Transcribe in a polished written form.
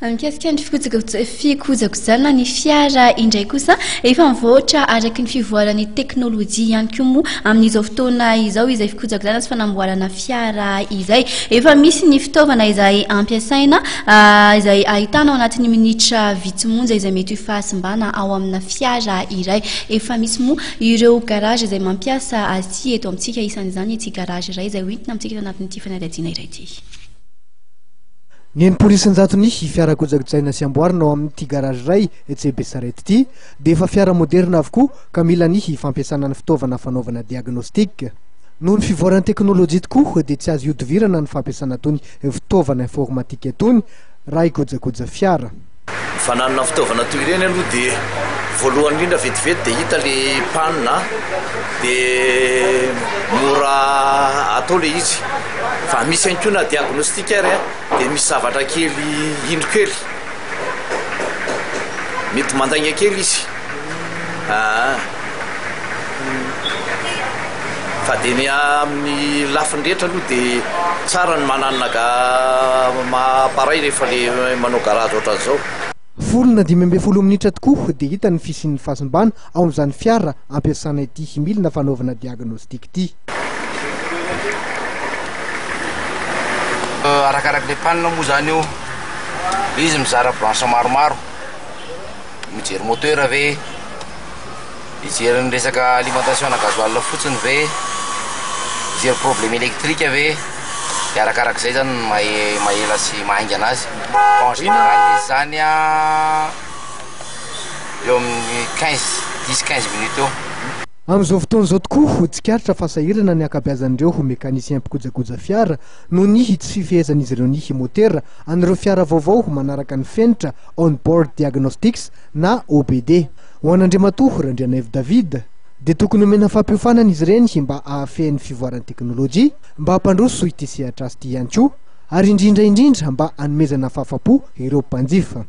Mikasika ny fikojakojana ny fiara indray kosa, efa mivoatra araka ny fivoaran'ny teknolojia ihany koa moa amin'izao fotoana izao izay fikojakojana sy fanamboarana fiara izay. Efa misy ny fitaovana izay ampiasaina izay ahitana ao anatin'ny minitra vitsy monja izay mety ho fahasimbana ao amina fiara iray. Efa misy moa ireo garage izay mampiasa azy ity eto amintsika, isan'izany ity garage iray izay hoentina amintsika eto anatin'ity fanadihadiana iray ity. Ny 60 ny fiara kojakojaina sy amboarina ao amin'ity garage iray etsy Besarety ity dia efa fiara moderina avokoa ka mila ny fampiasana ny fitaovana fanaovana diagnostic. Noho ny fivoaran'ny teknolojia tokoa dia tsy azo ihodivirana ny fampiasana itony fitaovana informatika itony raha hikojakoja fiara. Ny fananana fitaovana toy ireny aloha dia voalohany indrindra vetivety dia hita le panne dia mora atao le izy fa misy ihany koa na diagnostic ary dia misy zavatra kely indro kely mety mandainga kely izy aa fa dia ny amin'ny lafiny rehetra aloha dia tsara ny mananana ga appareil rehefa le manao garage ohatran'izao. Folo na 15 minitra tokoa dia hita ny fisian'ny fahasimbana ao amin'izany fiara ampiasana ity milina fanaovana diagnostic ity. Arakarak'ilay panne moa izany io, izy mizara branche maromaro, mijery moteur ve, Hijery ny resaka alimentation ana gasoil fotsiny ve? Hijery problème électrique ve? Dia arakarak'izay zany no maha ela sy maha haingana azy. Fa en général izy zany an, eo amin'ny 15, 10, 15 minutes eo. Amin'izao fotoana izao tokoa, tsikaritra fa sahirana ny ankabeazan'ireo mécanicien mpikojakoja fiara noho ny tsy fifehezan'izy ireo ny motera an'ireo fiara vaovao manaraka ny fenitra On Board Diagnostics na OBD. Ho an'Andriamatoa Randrianaivo David, dia tokony homena fampiofanana izy ireny mba hahafehy ny fivoaran'ny teknolojia, mba hampandroso ity sehatr'asa ity ihany koa, ary indrindra indrindra mba hanomezana fahafapo ireo mpanjifa.